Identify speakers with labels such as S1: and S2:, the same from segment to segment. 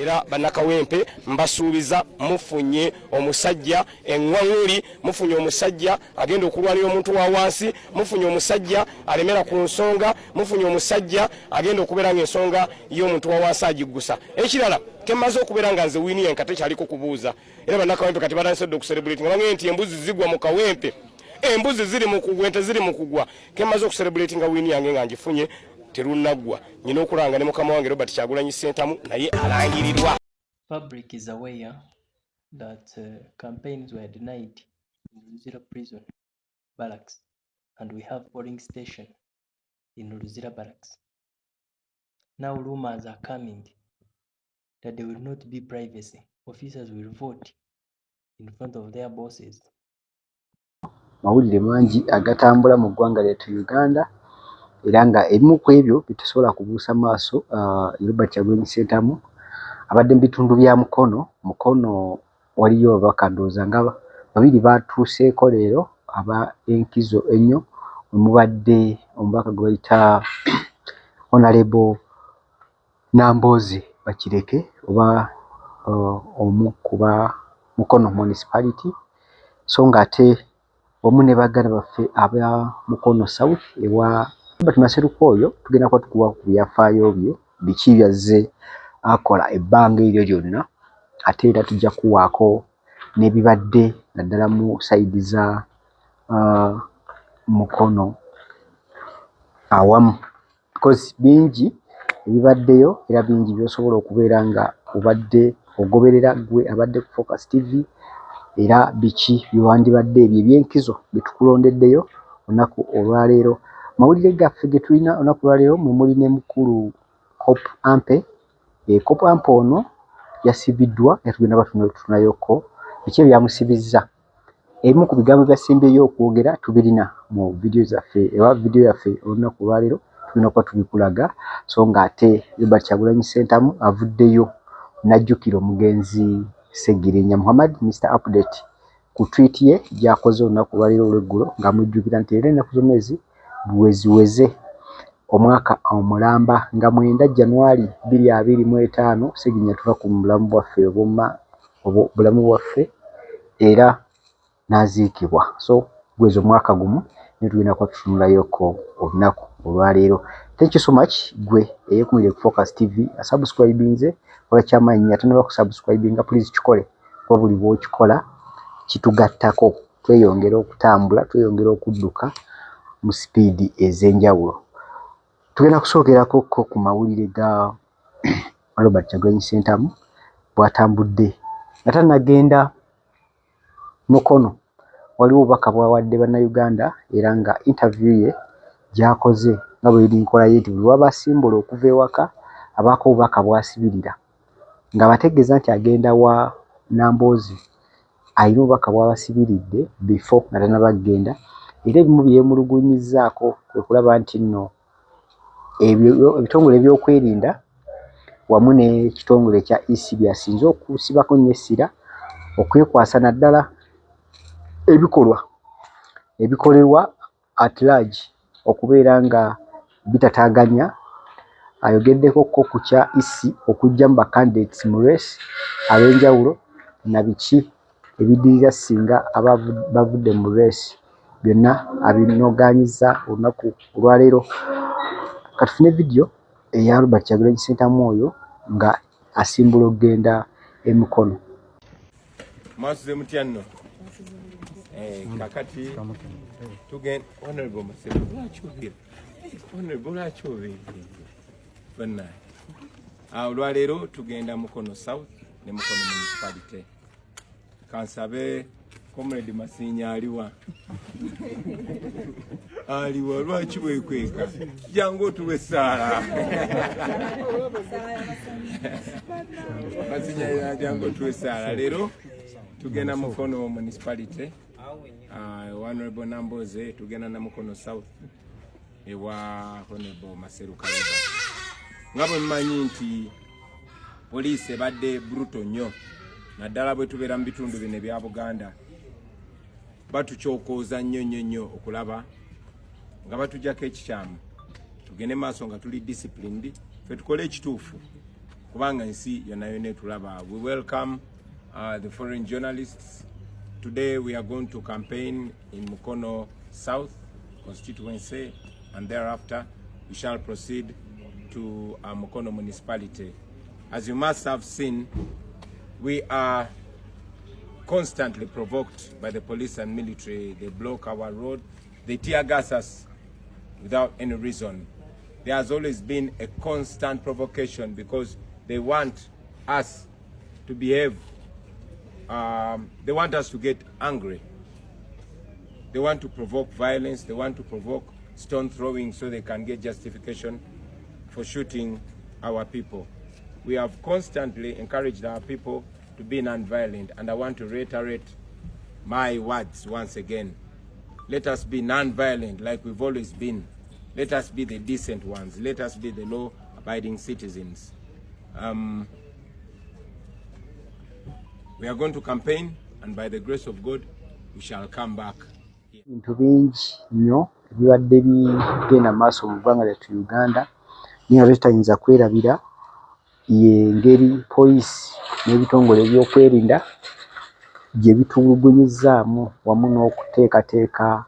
S1: Era bannakawempe mbasuubiza mufunye omusajja eŋŋwaŋuli, mufunye omusajja agenda okulwanira omuntu wa wansi, mufunye omusajja alemera ku nsonga, mufunye omusajja agenda okubeera ng'ensonga y'omuntu wa wansi agiggusa. Ekirala kemmaze okubeera nga nze wiini yenka tekyaliko kubuuza, era bannakawempe kati batandise dda okuserebuleti nga bagambye nti embuzi zigwa mu Kawempe, embuzi ziri mu kugwa, ente ziri mu kugwa. Kemmaze okuserebuleti nga wiini yange nga ngifunye terunaggwa, nyina okulanga ne mukama wange Robert Kyagulanyi Ssentamu naye alangirirwa.
S2: Public is aware that campaigns were denied in Luzira Prison Barracks and we have polling station in Luzira Barracks. Now rumors are coming that there will not be privacy. Officers will vote in front of their bosses.
S3: Mawulire mangi agatambula mu ggwanga lyattu Uganda, era nga ebimu ku ebyo byetusobola kubuusa maaso, Robert Kyagulanyi Ssentamu abadde mu bitundu bya Mukono. Mukono waliyo ababaka ndowooza nga babiri batuuseeko leero aba enkizo ennyo, mubadde omubaka gwe bayita Honorable Nambooze Bakireke oba omu ku ba Mukono Municipality, so ng'ate wamu ne baganda baffe aba Mukono South ewa Robert Maseruko. Oyo tugenda kuba tukuwa ku byafaayo bye, biki byazze akola ebbanga eryo lyonna, ate era tujja kuwaako n'ebibadde naddala mu side za Mukono awamu, because bingi ebibaddeyo era bingi by'osobola okubeera nga obadde ogoberera ggwe abadde ku Focus TV, era biki byewandibadde ebyo ebyenkizo bye tukulondeddeyo olunaku olwaleero. Mawulire gaffe ge tulina olunaku olwaleero mwe muli ne mukulu Hope Ampe. Hope Ampe ono yasibiddwa era tugenda ba tutunayoko biki ebyamusibizza. Ebimu ku bigambo byasembyeyo okwogera tubirina mu vidiyo zaffe oba vidiyo yaffe olunaku olwaleero, tugenda kuba tubikulaga. So ng'ate Robert Kyagulanyi Ssentamu avuddeyo n'ajjukira omugenzi Ssegirinya Muhammad, Mr Update, ku tweet ye gy'akoze olunaku olwaleero olw'eggulo, ng'amujjukira nti era ennaku z'omwezi bweziweze omwaka omulamba nga 9 January 2025 Ssegirinya tuva ku bulamu bwaffe obwoma bulamu bwaffe era n'aziikibwa. So gweza omwaka gumu naye tugenda kuba tutunulayoko olunaku olwaleero. Thank you so much gwe eyekumire ku Focus TV, asubscribinze, kola kyamaanyi. Atanaba kusubscribinga, please kikole, kuba buli bw'okikola kitugattako, tweyongera okutambula, tweyongera okudduka mu sipiidi ez'enjawulo. Tugenda kusookerako ko ku mawulire ga Robert Kyagulanyi Ssentamu bw'atambudde nga tannagenda Mukono. Waliwo obubaka bw'awadde Bannayuganda, era nga interview ye gy'akoze nga bwe nkola ye nti buli lw'aba asimbula okuva ewaka abaako obubaka bw'asibirira ng'abategeeza nti agenda wa Nambooze, alina obubaka bw'abasibiridde before nga tannaba kugenda. Era ebimu bye yeemulugunyizzaako kwe kulaba nti nno ebyo ebitongole ebyokwerinda wamu n'ekitongole ekya EC byasinze okusibako nnyo essira okwekwasa, naddala ebikolwa ebikolerwa at large okubeera nga bitataaganya. Ayogeddeko ko ku kya EC okuggyamu ba candidates mu race ab'enjawulo na biki ebiddirira singa aba bavudde mu race, byonna abinogaanyizza olunaku olwaleero. Katufune vidiyo eya Robert Kyagulanyi Ssentamu oyo nga asimbula okugenda e Mukono.
S1: Mwasuze mutya nno? Kakati tugenda. Honorable Masebo, lwaki obeera, Honorable, lwaki obeera bannaye? Ah, olwaleero tugenda Mukono South ne Mukono Municipality. Kansabe Comrade Masinya, aliwa? Aliwa? Lwaki wekweka? Jangu otuwe essaala. Masinya, jangu otuwe essaala. Leero tugenda Mukono Municipality, Honorable Namboze, tugenda na Mukono South ewa Honorable Maseruka Robert. Nga bwe mmanyi nti poliisi ebadde brutal nnyo, naddala bwe tubeera mu bitundu bino ebya Buganda, batukyokooza nnyo nnyo nnyo okulaba nga batujjako ekikyamu. Tugende maaso nga tuli disciplined, fe tukole ekituufu.
S4: Kubanga ensi yonna yonna etulaba. We welcome the foreign journalists. Today we are going to campaign in Mukono South constituency, and thereafter we shall proceed to Mukono municipality. As you must have seen, we are constantly provoked by the police and military. They block our road, they tear gas us without any reason. There has always been a constant provocation because they want us to behave, they want us to get angry. They want to provoke violence, they want to provoke stone throwing so they can get justification for shooting our people. We have constantly encouraged our people to be non-violent, and I want to reiterate my words once again. Let us be non-violent like we've always been. Let us be the decent ones. Let us be the law-abiding citizens. We are going to campaign, and by the grace of God, we shall come back.
S3: Ebintu bingi nnyo ebibadde bigenda mu maaso mu ggwanga lyattu Uganda, naye nga tutayinza kwerabira y'engeri poliisi n'ebitongole ebyokwerinda gye bitulugunyizzaamu wamu n'okuteekateeka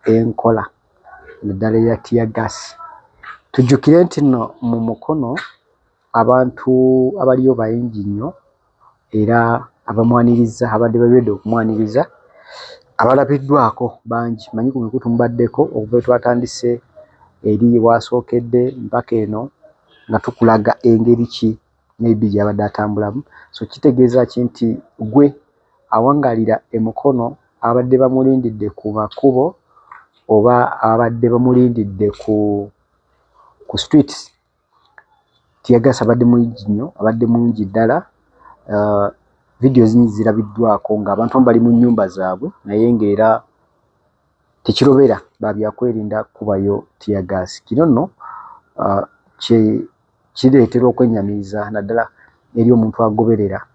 S3: enkola naddala eya teargas. Tujjukire nti nno mu Mukono abantu abaliyo bangi nnyo era abamwaniriza abadde baberedde okumwaniriza abalabiddwako bangi. Mmanyi ku mikutu mubaddeko okuva lwe twatandise eri wasookedde mpaka eno nga tukulaga engeri ki maybe gy'abadde atambulamu. So kitegeeza ki nti ggwe awangaalira e Mukono abadde bamulindidde ku makubo oba abadde bamulindidde ku streets, teargas abadde mungi nnyo, abadde mungi ddala. Vidiyo ezimu zirabiddwako ng'abantu abamu bali mu nnyumba zaabwe naye ng'era tekirobera babyakwerinda kubayo teargas. Kino nno kireetera okwennyamiriza naddala eri omuntu agoberera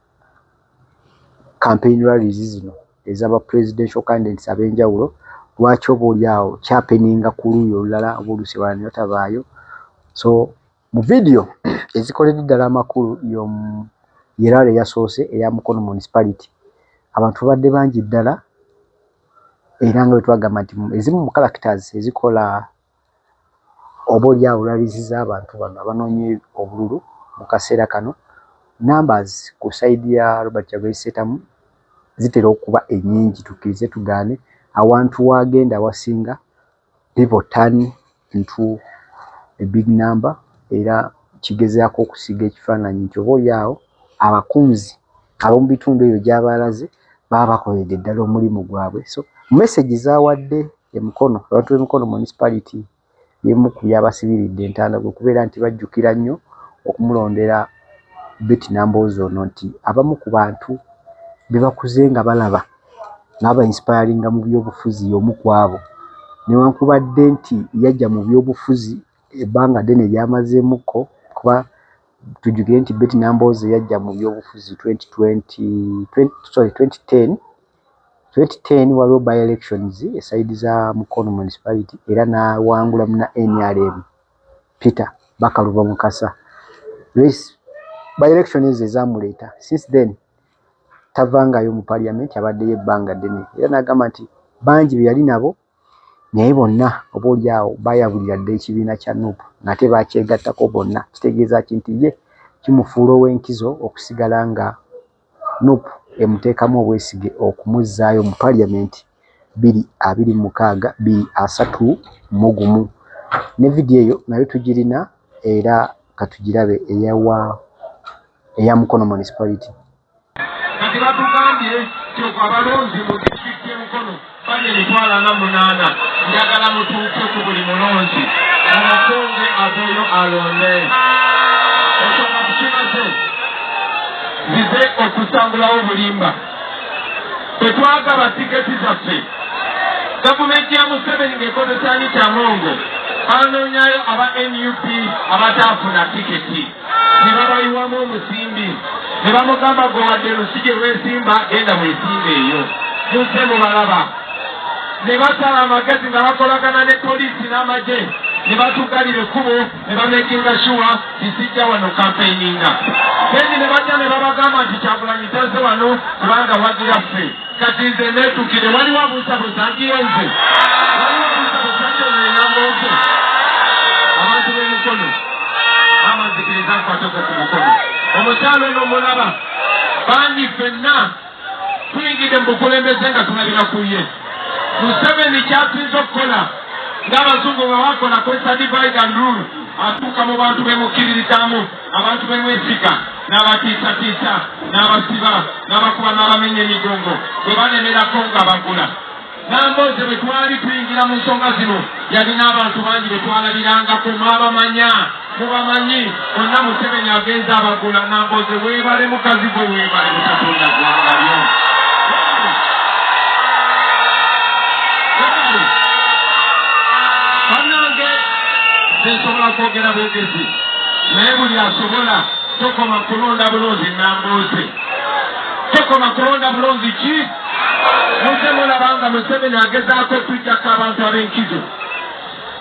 S3: campaign rallies zino ez'aba presidential candidates ab'enjawulo, lwaki oboolyawo kyahappeninga ku luuyi olulala oba oluusi ewalala ne batabaayo. So mu vidiyo ezikoleddwa ddala amakulu ye rally eyasoose eya Mukono municipality. Abantu babadde bangi ddala era nga bwe twagamba nti ezimu mu characters ezikola oboolyawo rallies z'abantu bano abanoonya obululu mu kaseera kano, numbers ku side ya Robert Kyagulanyi Ssentamu zitera okuba ennyingi, tukkirize tugaane. Awantu w'agenda awasinga people turn into a big number, era kigezaako okusiiga ekifaananyi nti oboolyawo abakunzi ab'omu bitundu ebyo gy'aba alaze baba bakoledde ddala omulimu gwabwe. So message z'awadde e Mukono, abantu b'e Mukono municipality, y'emu ku byabasibiridde entanda kwe kubeera nti bajjukira nnyo okumulondera Betty Nambooze ono, nti abamu ku bantu be bakuze nga balaba n'aba inspiringa mu byobufuzi y'omu ku abo. Newankubadde nti yajja mu byobufuzi ebbanga ddene ly'amazeemukko, kuba tujjukire nti Betty Nambooze yajja mu byobufuzi 2020, sorry, 2010. 2010 waliwo by elections e side za Mukono municipality era n'awangula munna NRM Peter Bakaluba Mukasa. By election ezo ezaamuleeta, since then tavangayo mu parliament, abaddeyo ebbanga ddene, era n'agamba nti bangi be yali nabo naye bonna oboolyawo baayabulira dda ekibiina kya NUP ng'ate baakyegattako bonna. Kitegeeza ki nti ye kimufuula ow'enkizo okusigala nga NUP emuteekamu obwesige okumuzzaayo mu parliament 2026, 2031. Ne vidiyo eyo nayo tugirina era katugirabe eya Mukono municipality.
S5: Kati batugambye nti abalonzi mu disitulikiti y'e Mukono bali 480,000. Njagala mutuuke ku buli mulonzi mumukunge aveeyo alonde. Ekyo nga tukimaze, nzize okusangulawo obulimba. Bwe twagaba tiketi zaffe, gavumenti ya Museveni ng'ekozesa Anita Among banoonyayo aba NUP abataafuna tiketi ne babayiwamu omusimbi ne bamugamba, "Gwe wadde Lusige lwesimba, genda mwesimba eyo." Muzze mubalaba ne basala amagezi nga bakolagana ne poliisi n'amagye. Ne batuggalira ekkubo ne bamakinga sure nti sijja wano campaigninga. Then ne bajja ne babagamba nti Kyagulanyi tazze wano kubanga wagira ffe. Kati nze neetukire, waliwo abuusabuusa nti nze? Waliwo abuusabuusa nti ono ye Nambooze? Abantu b'Emikono, maama, nzikiriza nkwateko ku mukono. Omukyalo ono mulaba, bangi ffenna tuyingidde mu bukulembeze nga tulabira ku ye. Museveni kyasinza okukola, ng'abazungu bwe bakola kozesa divide and rule, atuuka mu bantu bemukkiririzaamu, abantu bemwesiga, n'abatiisatiisa, n'abasiba, n'abakuba, n'abamenya emigongo. Bwe balemerako nga bagula. Nambooze bwe twali tuyingira mu nsonga zino, yalina abantu bangi be twalabirangako. Mwabamanya, mubamanyi bonna. Museveni agenza abagula. Nambooze, weebale, mukazi gwe, weebale butatonda ggwanga lyo. Weebale. Bannange, nze nsobola kwogera bwogezi, naye buli asobola, tokoma kulonda bulonzi Nambooze, tokoma kulonda bulonzi ki. Muze mulaba nga Museveni agezaako okujjako abantu ab'enkizo.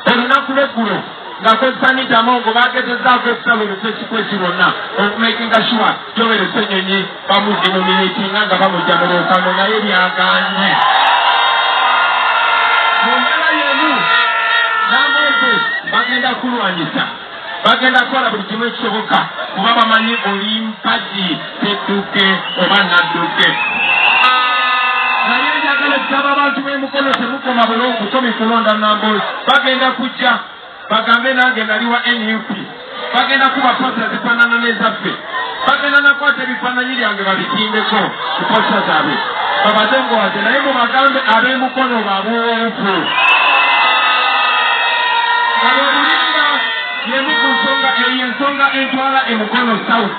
S5: Olunaku lweggulo ng'akozesa Anita Among, bagezezaako okusaba olukwesikwesi lwonna okumakinga sure Joel Ssenyonyi bamudenominatinga nga bamujja mu lwokano, naye byaganye. Mu mbeera y'emu, Nambooze bagenda kulwanyisa, bagenda kukola buli kimu ekisoboka, kuba bamanyi oli mpagi tedduke oba nadduke. Naye njagala okusaba abantu b'Emukono, temukoma bukomi kulonda Nambooze. Bagenda kujja bagambe nange nali wa NUP, bagenda kuba poster zifaanana n'ezaffe, bagenda nakwata ebifaananyi byange babitimbeko ku poster zaabwe babadongowaze. Naye mubagambe ab'Emukono babuufu. Abo obulimba yemu ku nsonga eyo, ensonga entwala Emukono South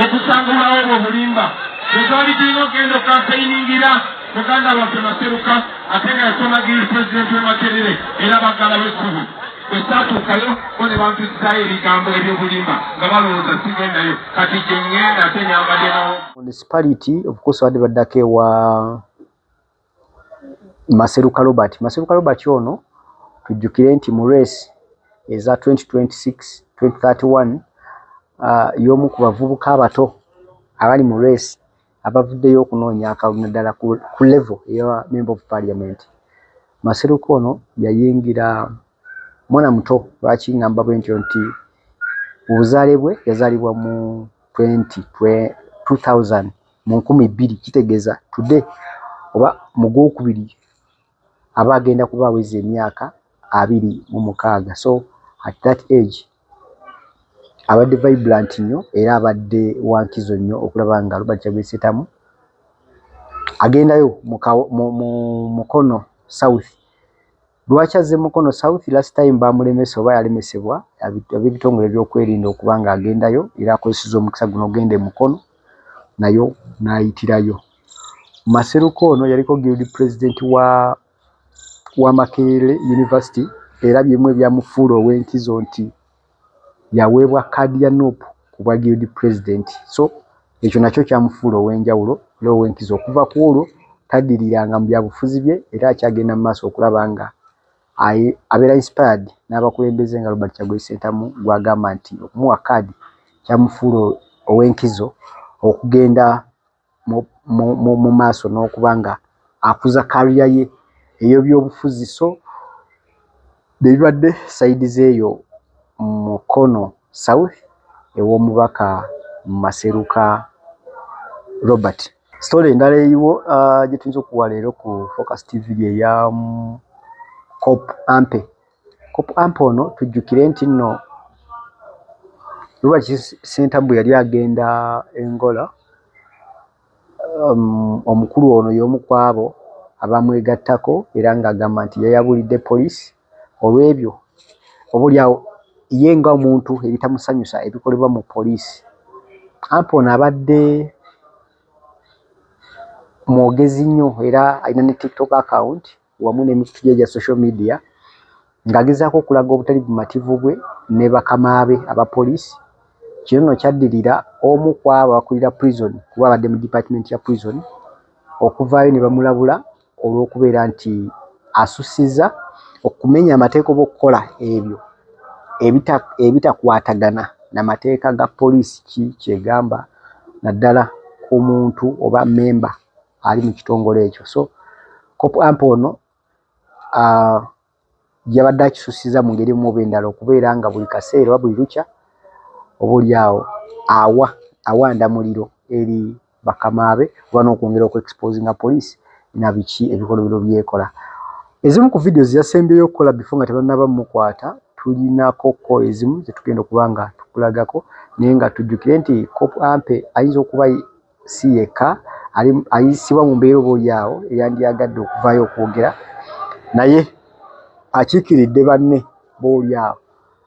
S5: okusangulawo obwo obulimba. Bwe twali tulina okugenda okampeiningira muganda waffe Maseruka, ate nga yasoma guild president w'e Makerere, era baggalawo ekkubo. Bwe saatuukayo, bo ne bampisizayo ebigambo ebyobulimba nga balowooza sigendayo. Kati gye ŋŋenda, ate nyambadde nawo.
S3: Municipality, of course, badde baddako ewa Maseruka Robert. Maseruka Robert ono tujjukire nti mu race eza 2026 2031 y'omu ku bavubuka abato abali mu race abavuddeyo okunoonya akalulu, naddala ku level eya member of parliament. Maseruka ono yayingira mwana muto. Lwaki ngamba bwe ntyo? Nti mu buzaale bwe yazaalibwa mu 20, 2000, mu 2000, kitegeeza today oba mu gwokubiri aba agenda kuba aweza emyaka 26. So at that age abadde vibrant nnyo era abadde wankizo nnyo okulaba nga Robert Kyagulanyi Ssentamu agendayo mu Mukono South. Lwaki azze Mukono South? Last time bamulemesa oba yalemesebwa ab'ebitongole ebyokwerinda okuba nga agendayo, era akozesezza omukisa guno ogenda e Mukono nayo n'ayitirayo. Maseruka ono yaliko guild president wa Makerere University, era byemu ebyamufuula ow'enkizo nti yaweebwa kaadi ya NUP ku bwa guild president. So ekyo nakyo kyamufuula ow'enjawulo era ow'enkizo. Okuva ku olwo taddiriranga mu byabufuzi bye, era akyagenda mu maaso okulaba nga abeera inspired n'abakulembeze nga Robert Kyagulanyi Ssentamu, gw'agamba nti okumuwa kaadi kyamufuula ow'enkizo okugenda mu maaso n'okuba nga akuza career ye ey'ebyobufuzi. So bye bibadde side z'eyo Mukono South ew'omubaka Maseruka Robert. Story endala eriwo gye tuyinza okuwa leero ku Focus TV yeya Cop Ampe. Cop Ampe ono tujjukire nti nno Robert Ssentamu bwe yali agenda Angola, omukulu ono y'omu ku abo abamwegattako, era ng'agamba nti yayabulidde poliisi olw'ebyo oboolyawo ye ng'omuntu ebitamusanyusa ebikolebwa mu poliisi. Ampe ono abadde mwogezi nnyo, era alina ne TikTok account wamu n'emikutu gye egya social media, ng'agezaako okulaga obutali bumativu bwe ne bakama be aba poliisi. Kino nno kyaddirira omu ku abo abakulira prison, kuba abadde mu department ya prison, okuvaayo ne bamulabula olw'okubeera nti asussizza okumenya amateeka oba okukola ebyo. Ebitakwatagana na mateeka ga poliisi ki kyegamba naddala ku muntu oba memba ali mu kitongole ekyo. So Cop Ampe ono yabadde akisusiza mu ngeri emu oba endala okubeera nga buli kaseera oba buli lukya oba oliawo awa awanda muliro eri bakama be oba n'okwongera okuexposinga poliisi na biki ebikolobero byekola. Ezimu ku videos yasembyeyo okukola before nga tebannaba mukwata, tulinako ko ezimu zetugenda okuba nga tukulagako, naye nga tujjukire nti Cop Ampe ayinza okuba si yekka ayisibwa mu mbeera oba oliawo eyandyagadde okuvaayo okwogera, naye akiikiridde banne booliawo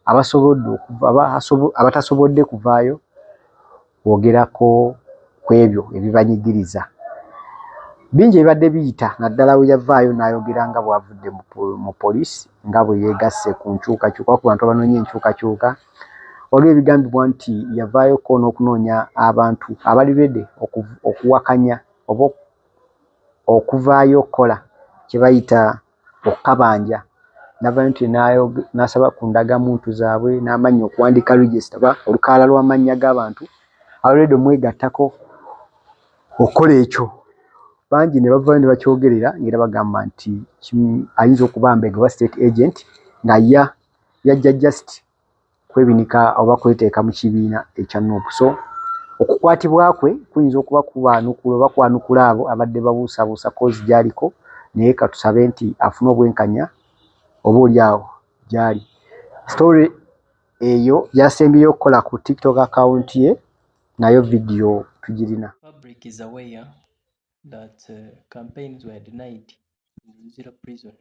S3: abasobodde abatasobodde kuvaayo kwogerako ku ebyo ebibanyigiriza. Bingi ebibadde biyita, naddala we yavaayo n'ayogera nga bw'avudde mu poliisi, nga bwe yeegasse ku nkyukakyuka ku bantu abanoonya enkyukakyuka. Waliwo ebigambibwa nti yavaayoko n'okunoonya abantu abali ready okuwakanya oba okuvaayo okukola kye bayita okukabanja, navaayo nti n'asaba ku ndagamuntu zaabwe n'amannya okuwandiika register oba olukalala lw'amannya g'abantu abali ready omwegattako okukola ekyo. Bangi ne bavaayo ne bakyogerera ng'era bagamba nti ayinza okuba mbega oba state agent nga yajja just kwebinika oba kweteeka mu kibiina ekya NUP. So okukwatibwa kwe kuyinza okuba kubaanukula oba kwanukula abo abadde babuusabuusa cause gy'aliko, naye katusabe nti afune obwenkanya oba oli awo gy'ali. Story eyo gy'asembyeyo okukola ku TikTok account ye, nayo vidiyo tugirina.
S2: Public is aware that campaigns were denied in Luzira Prison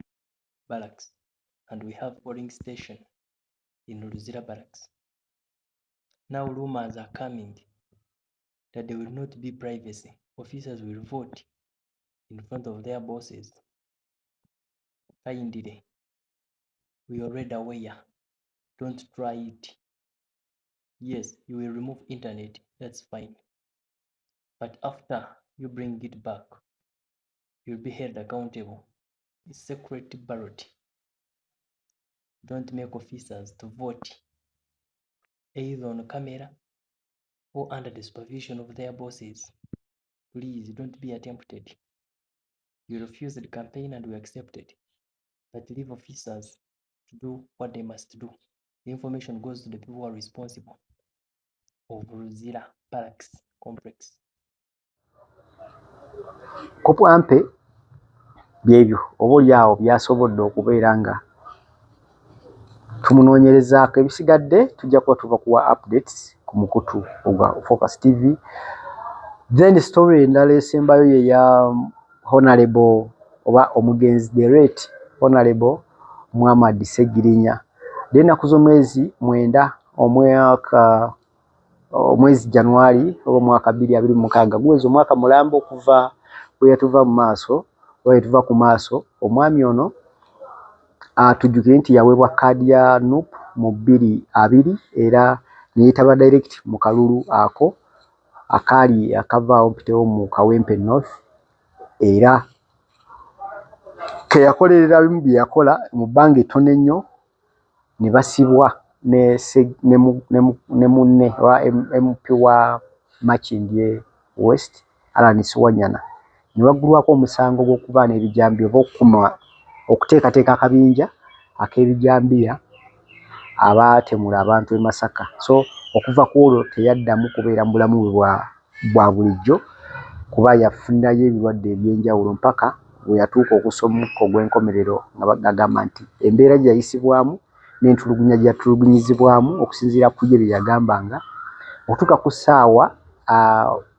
S2: Barracks and we have polling station in Luzira Barracks. Now rumors are coming that there will not be privacy. Officers will vote in front of their bosses. Kindly, we are already aware. Don't try it. Yes, you will remove internet, that's fine. But after you bring it back, you'll be held accountable. It's secret ballot. Don't make officers to vote either on camera or under the supervision of their bosses. Please don't be attempted. You refused the campaign and we accepted. But leave officers to do what they must do. The information goes to the people who are responsible of Luzira Barracks Complex.
S3: Cop Ampe byebyo oba oli awo byasobodde okubeera nga tumunoonyerezaako. Ebisigadde tujja kuba tuva kuwa updates ku mukutu ogwa Focus TV. Then story endala esembayo ye ya Honorable oba omugenzi the late Honorable Muhammad Ssegirinya. Ennaku z'omwezi 9 omwaka omwezi January oba omwaka 2026, guweza omwaka mulamba okuva bwe yatuva mu maaso oba yetuva ku maaso. Omwami ono tujjukire nti yaweebwa kaadi ya NUP mu 2020 era ne yeetaba direct mu kalulu ako akaali akavaawo mpitewo mu Kawempe North, era ke yakolerera bimu bye yakola mu bbanga ettono ennyo ne basibwa ne munne oba MP wa Makindye West Allan Ssewanyana, ne baggulwako omusango gw'okuba n'ebijambiya oba okukuma okuteekateeka akabinja ak'ebijambiya abaatemula abantu e Masaka. So okuva ku olwo teyaddamu kubeera mu bulamu bwe bwa bulijjo kuba yafunirayo ebirwadde ebyenjawulo mpaka bwe yatuuka okussa omukka ogw'enkomerero, nga bagamba nti embeera gye yayisibwamu n'entulugunya gye yatulugunyizibwamu okusinziira ku ye bye yagambanga okutuuka ku ssaawa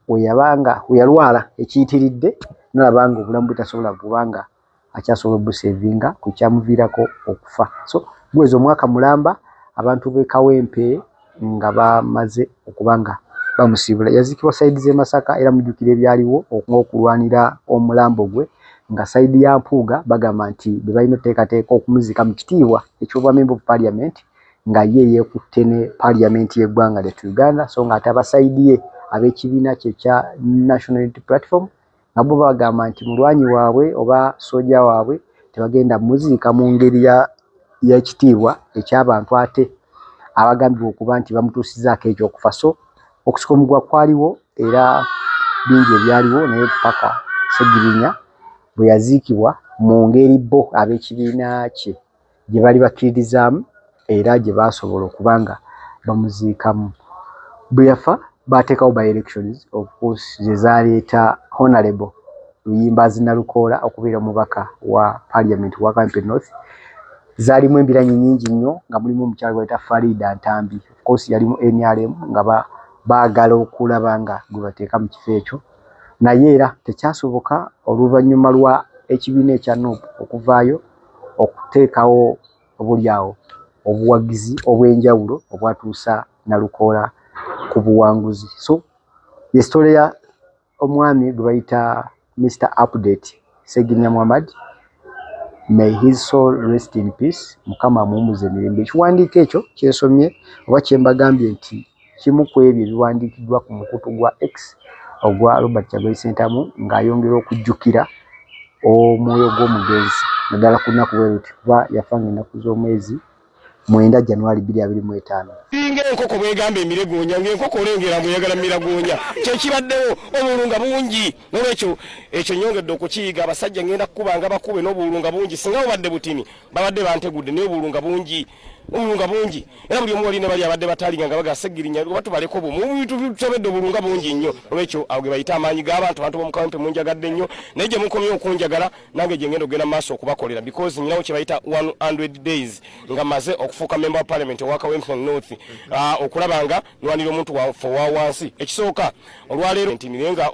S3: we yabanga we yalwala ekiyitiridde n'alaba nga obulamu bwe tasobola kubanga akyasobola obusevinga ku kyamuviirako okufa. So guweza omwaka mulamba abantu b'e Kawempe nga bamaze okuba nga bamusiibula. Yaziikibwa side z'e Masaka, era mujjukira ebyaliwo ng'okulwanira omulambo gwe, nga side ya Mpuuga bagamba nti be balina okuteekateeka okumuziika mu kitiibwa eky'obwa member of parliament, nga ye yeekutte ne parliament y'eggwanga lyattu Uganda, so ng'ate aba side ye ab'ekibiina kye ekya National Unity Platform nga bo bagamba nti mulwanyi waabwe oba sooja waabwe tebagenda muziika mu ngeri y'ekitiibwa eky'abantu ate. abagambibwa okuba nti bamutuusizaako ekyokufa. So okusika omuguwa kwaliwo era bingi ebyaliwo, naye paka Ssegirinya bwe yaziikibwa mu ngeri bo ab'ekibiina kye gye baali bakkiririzaamu era gye baasobola okuba nga bamuziikamu. Bwe yafa baateekawo by elections, of course ze zaaleeta Honorable Luyimbazi Nalukoola okubeera omubaka wa parliament wa Kawempe North. Zaalimu embiranye nnyingi nnyo nga mulimu omukyala gwe bayita Farida Ntambi, of course yali mu NRM nga baagala okulaba nga gwe bateeka mu kifo ekyo, naye era tekyasoboka oluvannyuma lwa ekibiina ekya NUP okuvaayo okuteekawo oboolyawo obuwagizi obw'enjawulo obwatuusa Nalukoola ku buwanguzi. So ye story ya omwami gwe bayita Mr Update Ssegirinya Muhammad, may his soul rest in peace, Mukama amuwummuze emirembe. Ekiwandiiko ekyo kyensomye oba kye mbagambye nti kimu ku ebyo ebiwandiikiddwa ku mukutu gwa X ogwa Robert Kyagulanyi Ssentamu ng'ayongera okujjukira omwoyo gw'omugenzi naddala ku lunaku bwe luti kuba yafa ng'ennaku z'omwezi 9 January 2025.
S1: Kiringa enkoko bwegamba emire goonya, ng'enkoko olengera mbu eyagala mira goonya. Kyekibaddewo, obululu nga bungi. N'olwekyo ekyo nnyongedde okukiyiga, abasajja ngenda kukubanga bakube n'obululu nga bungi. Singa bubadde butini babadde bantegudde, naye obululu nga bungi, obululu nga bungi. Era buli omu wali ne bali abadde batalinga nga baga Ssegirinya oba tubaleko bumu, tutobedde obululu nga bungi nnyo. N'olwekyo awo ge bayita amaanyi g'abantu. Abantu b'omu Kawempe munjagadde nnyo, naye gye mukomye okunjagala nange gye ngenda okugenda mu maaso okubakolera, because nyinawo kye bayita 100 days nga maze okufuuka member wa parliament owa Kawempe North, okulaba nga nwanira omuntu waffe owa wansi. Ekisooka olwaleero nti naye nga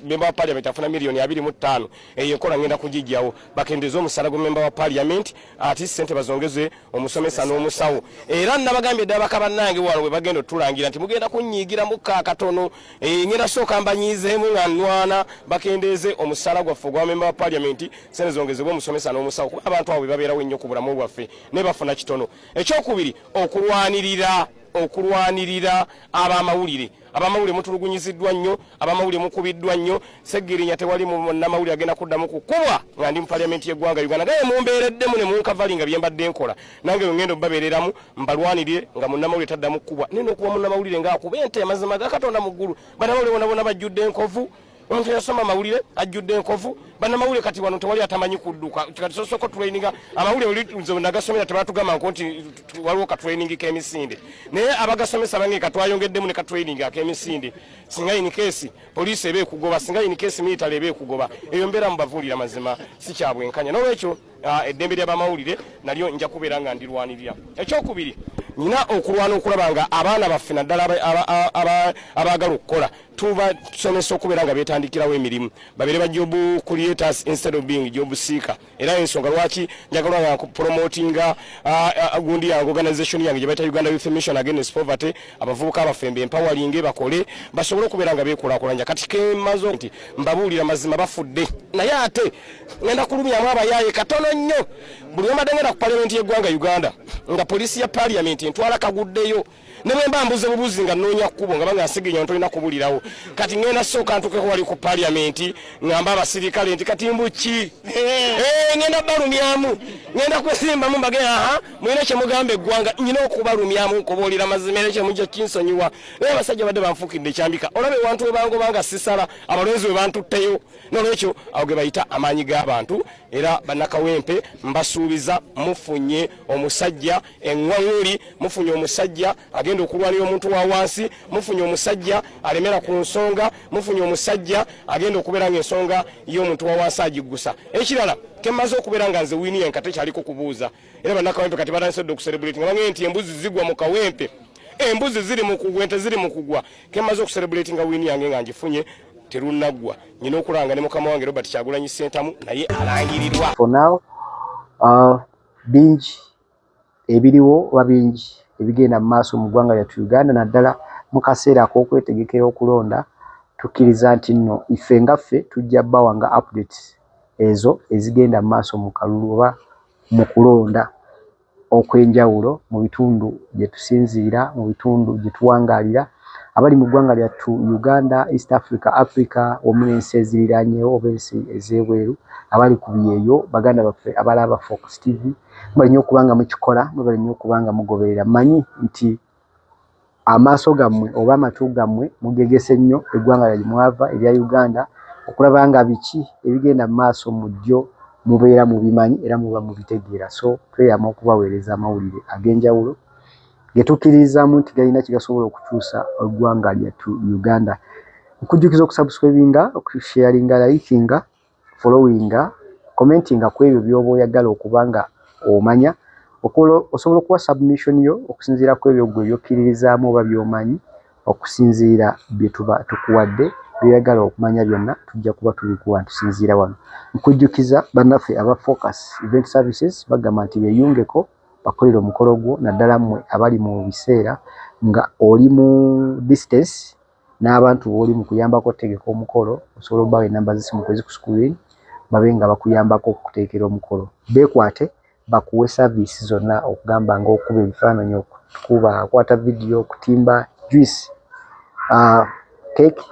S1: member wa parliament afuna miliyoni 25, eyo enkola ngenda kugijjawo, bakendeeze omusala gwa member wa parliament, ate ssente bazongeze omusomesa n'omusawo. Era nabagambye ddala baka bannange wano bwe bagenda otulangira nti mugenda kunyiigiramuko akatono, ngenda sooka mbanyiizeemu nga nnwana bakendeeze omusala gwaffe ogwa member wa parliament, sente zongezebwe omusomesa n'omusawo, kuba abantu abo be babeerawo ennyo ku bulamu bwaffe naye bafuna kitono. Ekyokubiri, okulwanirira ab'amawulire. Abamawulire mutulugunyiziddwa nnyo, abamawulire mukubiddwa nnyo. Seggirinya tewali munnamawulire agenda kuddamu kukubwa nga ndi mu parliament y'eggwanga Uganda. Gaye mumbeereddemu ne munkavalinga bye mbadde nkola, nange bwe ngenda obabeereramu mbalwanirire nga munnamawulire taddamu kukubwa. Naye n'okuba munnamawulire ng'akuba ente, amazima ga Katonda mu ggulu, bannamawulire bona bona bajjudde enkovu. Omuntu yasoma amawulire ajjudde enkovu. Bannamawulire kati wano tewali atamanyi kudduka. Kati sosooka traininga amawulire oli nze nagasomera tebatugamba nko nti waliwo ka training k'emisinde, naye abagasomesa bange katwayongeddemu ne ka training ak'emisinde, singa in case poliisi eba ekugoba, singa in case military eba ekugoba. Eyo mbeera mubavuulira mazima si kyabwenkanya. N'olwekyo eddembe ly'abamawulire nalyo nja kubeera nga ndirwanirira. Ekyokubiri, nyina okulwana okulaba nga abaana baffe naddala abaagala okukola tubasomesa okubeera nga beetandikirawo emirimu, babeere ba job creators instead of being job seeker. Era ensonga lwaki njagala nga promotinga gundi yange, organization yange gye bayita Uganda Youth Mission Against Poverty, abavubuka baffe mbe empowering bakole basobole okubeera nga beekulaakulanya. Kati kemaze nti mbabuulira mazima bafudde, naye ate ngenda kulumyamu abayaaye katono nnyo. Buli omadde ngenda ku parliament y'eggwanga Uganda nga poliisi ya parliament entwala kaguddeyo, ne bwe mba mbuze bubuzi nga nnoonya kkubo nga banga nsigenya ntolina kubulirawo. Kati ngenda sooka ntukeko wali ku parliament ngamba abasirikale nti kati mbuki, ngenda balumyamu, ngenda kwesimbamu mbage aha mulina kyemugamba eggwanga. Nyina okubalumyamu nkubuulira mazima era kyemujja kinsonyiwa, naye abasajja badde banfuukidde ekyambika. Olaba ewantu we bangobanga sisala abalonzi we bantutteyo. Nolwekyo awo ge bayita amaanyi g'abantu. Era bannakawempe mbasuubiza mufunye omusajja eŋŋwaŋuli, mufunye omusajja agenda okulwanira omuntu wa wansi, mufunye omusajja alemera ku nsonga, mufunye omusajja agenda okubeera ng'ensonga y'omuntu wa wansi agiggusa. Ekirala kemaze okubeera nga nze win yenka tekyaliko kubuuza. Era bannakawempe kati batandise dde okucelebrate nga bagende nti embuzi zigwa mu Kawempe, embuzi ziri mu kugwa, ente ziri mu kugwa. Kemaze okucelebrate nga win yange nga ngifunye terunaggwa, nyina okulanga ne mukama wange Robert Kyagulanyi Ssentamu naye alangirirwa.
S3: For now, bingi ebiriwo oba bingi ebigenda mu maaso mu ggwanga lyattu Uganda, naddala mu kaseera ak'okwetegekera okulonda. Tukkiriza nti nno ife nga ffe tujja bawa nga updates ezo ezigenda mu maaso mu kalulu oba mu kulonda okw'enjawulo mu bitundu gye tusinziira, mu bitundu gye tuwangaalira. Abali mu ggwanga lyattu Uganda, East Africa, Africa wamu n'ensi eziriranyeewo oba ensi ez'ebweru, abali ku byeyo, baganda baffe abalaba Focus TV, mwebale nnyo okuba nga mukikola, mwebale nnyo okuba nga mugoberera. Mmanyi nti amaaso gammwe oba amatu gammwe mugegese nnyo eggwanga lye mwava erya Uganda okulaba nga biki ebigenda mu maaso mu ddyo mubeera mubimanyi era muba mubitegeera. So tweyama okubaweereza amawulire ag'enjawulo ge tukkiririzaamu nti galina kye gasobola okukyusa eggwanga lyattu Uganda. Nkujjukiza okusubscribinga, okusharinga, likinga, followinga, commentinga ku ebyo by'oba oyagala okuba nga omanya. Osobola okuwa submission yo okusinziira ku ebyo ggwe by'okkiririzaamu oba by'omanyi okusinziira bye tuba tukuwadde, by'oyagala okumanya byonna tujja kuba tubikuwa tusinziira wano. Nkujjukiza bannaffe aba Focus Event Services bagamba nti beeyungeko bakolere omukolo gwo naddala mmwe abali mu biseera nga oli mu distance n'abantu b'oli mu kuyambako okutegeka omukolo, osobola obbawa ennamba z'essimu kwezi ku screen babe nga bakuyambako okukutegekera omukolo. Beekwate bakuwe service zonna okugamba ng'okuba ebifaananyi, okukuba, okukwata vidiyo, okutimba juice, cake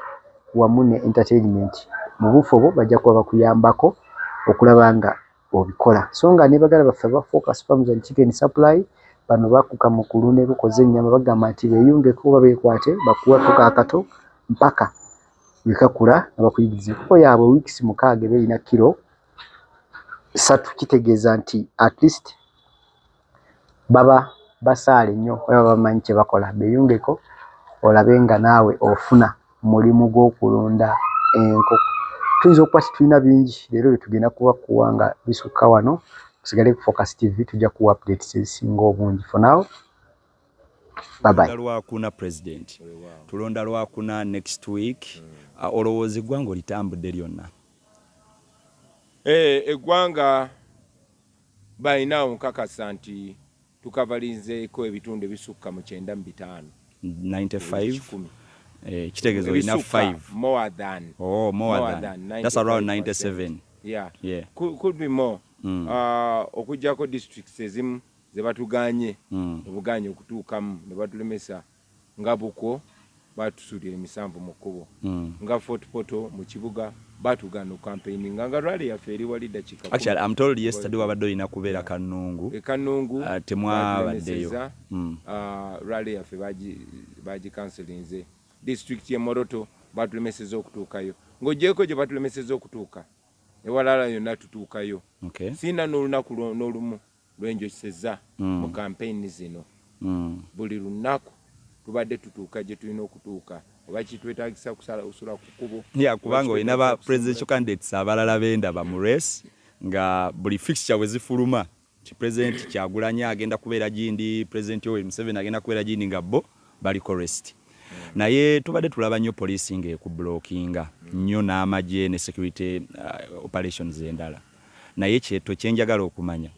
S3: wamu ne entertainment. Mu buufu obwo bajja kuba bakuyambako okulaba nga obikola. So nga ne baganda baffe aba Focus Farms and Chicken Supply bano bakuka mu kulunda enkoko z'ennyama bagamba nti beeyungeko oba beekwate bakuwe akako akato mpaka lwe kakula nga bakuyigiriza. Enkoko yaabwe weeks 6 eba erina kiro 3, kitegeeza nti at least baba basaale nnyo oba bamanyi kye bakola. Beeyungeko olabe nga naawe ofuna mulimu gw'okulunda enkoko. Tuyinza okuba tetulina bingi leero bye tugenda kuba kuwa nga bisukka wano. Musigale ku Focus TV, tujja kuwa updates ezisinga obungi. For now, bye bye.
S6: Lwakuna president, tulonda Lwakuna next week. Olowooza eggwanga olitambudde lyonna?
S4: Eggwanga balina nkakasa nti tukavalinzeeko ebitundu ebisukka mu 95.
S6: 95, kitegeeza olina 5
S4: more than.
S6: Oh, more, more than. That's around 97.
S4: Yeah, yeah. Could be more. Okuggyako districts ezimu ze batuganye obuganye okutuukamu ne batulemesa, nga Bukwo batusuulira emisanvu mu kkubo, nga Fort Portal mu kibuga batugaana okucampaigninga nga rally yaffe eri wali dakiika.
S6: Actually, I'm told yesterday wabadde olina kubeera Kannungu.
S4: E Kannungu.
S6: Temwabaddeyo.
S4: Rally yaffe bagicancelinze. District ye Moroto batulemeseza okutuukayo. Ng'ogyeko gye batulemeseza okutuuka, ewalala yonna tutuukayo. Siina n'olunaku n'olumu lwenjoseza mu campaign zino. Buli lunaku tubadde tutuuka gye tulina okutuuka, oba kitwetagisa kusula ku kkubo.
S6: Yeah, kubanga olina ba presidential candidates abalala bendaba mu race nga buli fixture bwe zifuluma ki President Kyagulanyi agenda kubeera gindi, President Yoweri Museveni agenda kubeera gindi, nga bo baliko rest. Naye tubadde tulaba nnyo poliisi ng'ekublockinga nnyo n'amagye ne security operations endala. Naye kyeto kyenjagala okumanya,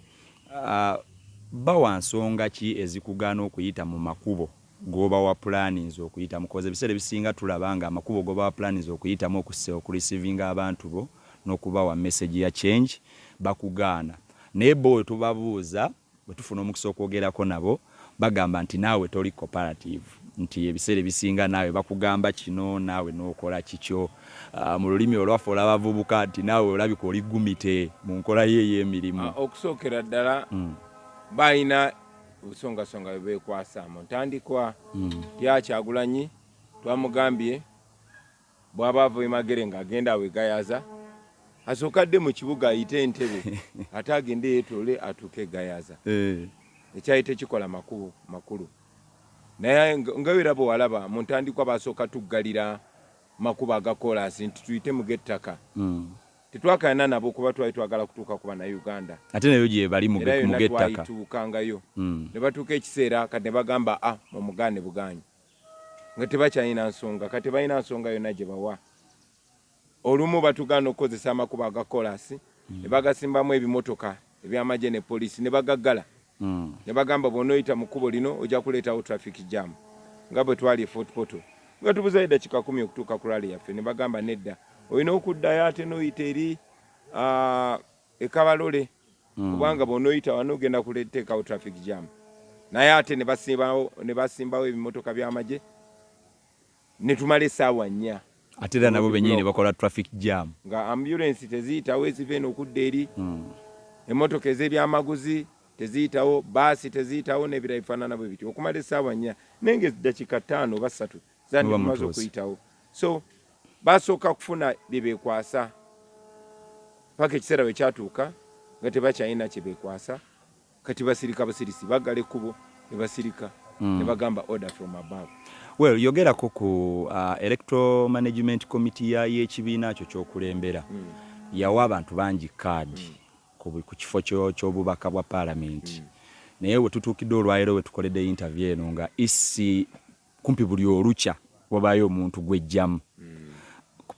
S6: bawa nsonga ki ezikugaana okuyita mu makubo g'oba wa plannings okuyitamu? Koze ebiseera ebisinga tulaba nga amakubo g'oba wa plannings okuyitamu okureceivinga abantu bo n'okubawa message ya change bakugaana. Naye bo we tubabuuza, bwe tufuna omukisa okwogerako nabo, bagamba nti naawe toli cooperative, nti ebiseera ebisinga naawe bakugamba kino naawe n'okola kikyo. Mu lulimi olwaffe olw'abavubuka nti naawe olabika oli gumite mu nkola ye ey'emirimu.
S4: Okusookera ddala, balina obusongasonga bwe beekwasa mu ntandikwa. Tya Kyagulanyi twamugambye bw'aba ava e Magere ng'agenda awo e Gayaza, asooka adde mu kibuga ayite Entebbe, ate agende yeetoole atuuke e Gayaza. Ekyali tekikola makubo makulu, naye nga era bwe walaba mu ntandikwa basooka tuggalira makubo aga koolaasi nti tuyite mu g'ettaka. Tetwakayana nabo kuba twali twagala kutuuka ku Bannayuganda.
S6: Ate nayo gye bali mu
S4: Era yonna
S6: g'ettaka.
S4: Twayituukangayo. Ne batuuka ekiseera kati ne bagamba a mumugaane bugaanyi, nga tebakyalina nsonga. Kati tebalina nsonga yonna gye bawa. Olumu batugaana okukozesa amakubo aga koolaasi ne bagasimbamu ebimotoka ebyamagye ne poliisi ne bagaggala ne bagamba bw'onooyita mu kkubo lino ojja kuleetawo traffic jam, nga bwe twali e Fort Portal nga tubuzayo eddakiika 10 okutuuka ku rally yaffe, ne bagamba nedda, olina okuddayo ate n'oyita eri e Kabalole, kubanga bw'onooyita wano ogenda kuteekawo traffic jam. Naye ate ne basimbawo ebimotoka by'amagye. Ne tumala essaawa 4.
S6: Ate era nabo bennyini ne bakola traffic jam.
S4: Nga ambulance teziyitawo eziva eno okudda eri, emmotoka ez'ebyamaguzi teziyitawo, baasi teziyitawo n'ebirala bifaanana bwe bityo okumala essaawa 4, naye nga eddakiika 5 oba 3 zanditumaze okuyitawo. So basooka kufuna bye beekwasa paka ekiseera bwe kyatuuka nga tebakyalina kye beekwasa. Kati basirika busirisi, baggala ekkubo ne basirika ne bagamba order from above.
S6: Well, yogerako ku Electoral Management Committee ya y'ekibiina kyo ky'okulembera yawa abantu bangi kaadi ku kifo ky'obubaka bwa paalamenti, naye we tutuukidde olwaleero we tukoledde interview eno nga EC kumpi buli olukya wabaayo omuntu gw'ejjamu.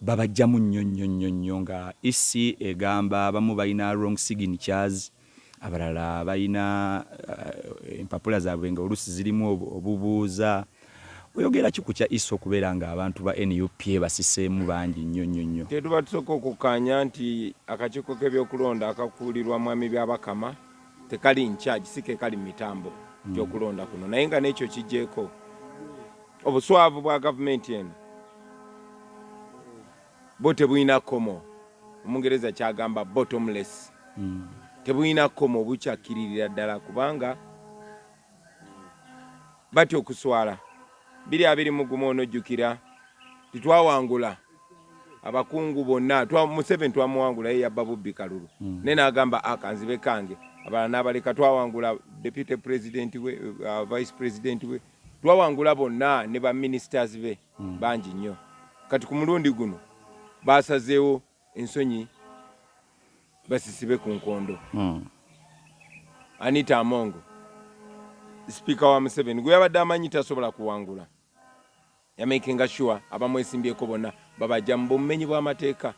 S6: Babajjamu nnyo nnyo nnyo nnyo, nga EC egamba abamu balina wrong signatures, abalala balina empapula zaabwe nga oluusi zirimu obubuuza. Oyogera ki ku kya EC okubeera nga abantu ba NUP basiseemu bangi nnyo nnyo nnyo?
S4: Tetuba tusooka okukkaanya nti akakiiko k'ebyokulonda akakuulirwa Mwami Byabakama tekali in charge, si ke kali mu mitambo gy'okulonda kuno, naye nga n'ekyo kiggyeeko obuswavu bwa gavumenti eno bo tebulina kkomo. Omungereza kyagamba bottomless, tebulina kkomo, bukyakkiririra ddala, kubanga batya okuswala. 2021 onojjukira titwawangula abakungu bonna, Museveni twamuwangula, ye yabba bubbi kalulu, naye n'agamba akanzibe kange, abalala n'abaleka. Twawangula deputy president we, vice president we, twawangula bonna ne ba ministers be bangi nnyo. Kati ku mulundi guno basazeewo ensonyi basisibe ku nkondo. Anita Amongo, sipiika wa Museveni gwe yabadde amanyi tasobola kuwangula, yamakinga sure abamwesimbyeko bonna babajja mu bumenyi bw'amateeka,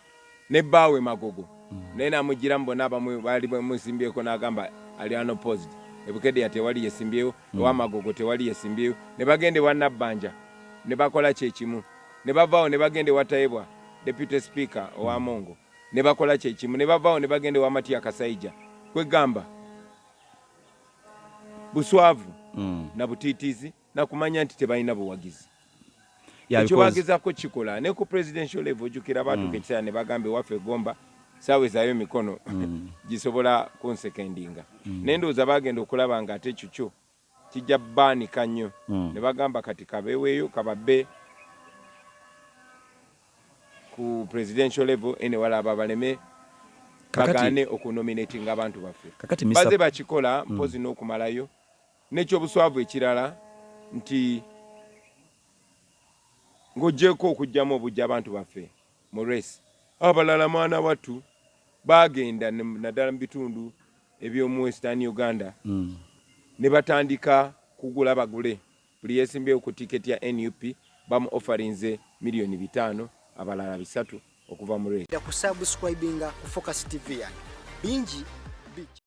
S4: ne bbaawe Magogo naye namugiramu bonna abamu baali bamusimbyeko, n'agamba ali unopposed. Ebukeddeya tewali yesimbyewo, ewa Magogo tewali yesimbyewo, ne bagenda ewa Nabbanja ne bakola kyekimu, ne bavaawo ne bagenda ewa Tayebwa, deputy speaker owa Mongo, ne bakola kyekimu, ne bavaawo ne bagenda ewa Matia Kasaija. Kwegamba buswavu na butiitiizi nakumanya nti tebalina buwagizi. Ekyo bagezaako kikola ne ku presidential level. Ojjukira baatuuka ekiseera ne bagamba ewaffe Gomba saawezaayo emikono gisobola kunsekendinga, naye ndowooza bagenda okulaba nga ate ekyo kyo kijja baanika nnyo, ne bagamba kati kabeweeyo kababbe ku presidential level ene walaba baleme bagaane okunominatinga abantu baffe.
S6: Kakati
S4: baze bakikola mpozi n'okumalayo n'ekyobuswavu ekirala nti ng'ogyeko okuggyamu obujja abantu baffe mu race, abalala mwana wattu bagenda naddala mu bitundu eby'omu Western Uganda ne batandika kugula bagule. Buli yeesimbyewo ku tiketi ya NUP bamu offerinze 5 miliyoni, abalala 300 okuva mu race.
S3: Kusubscribinga ku Focus TV yange, bingi bijja.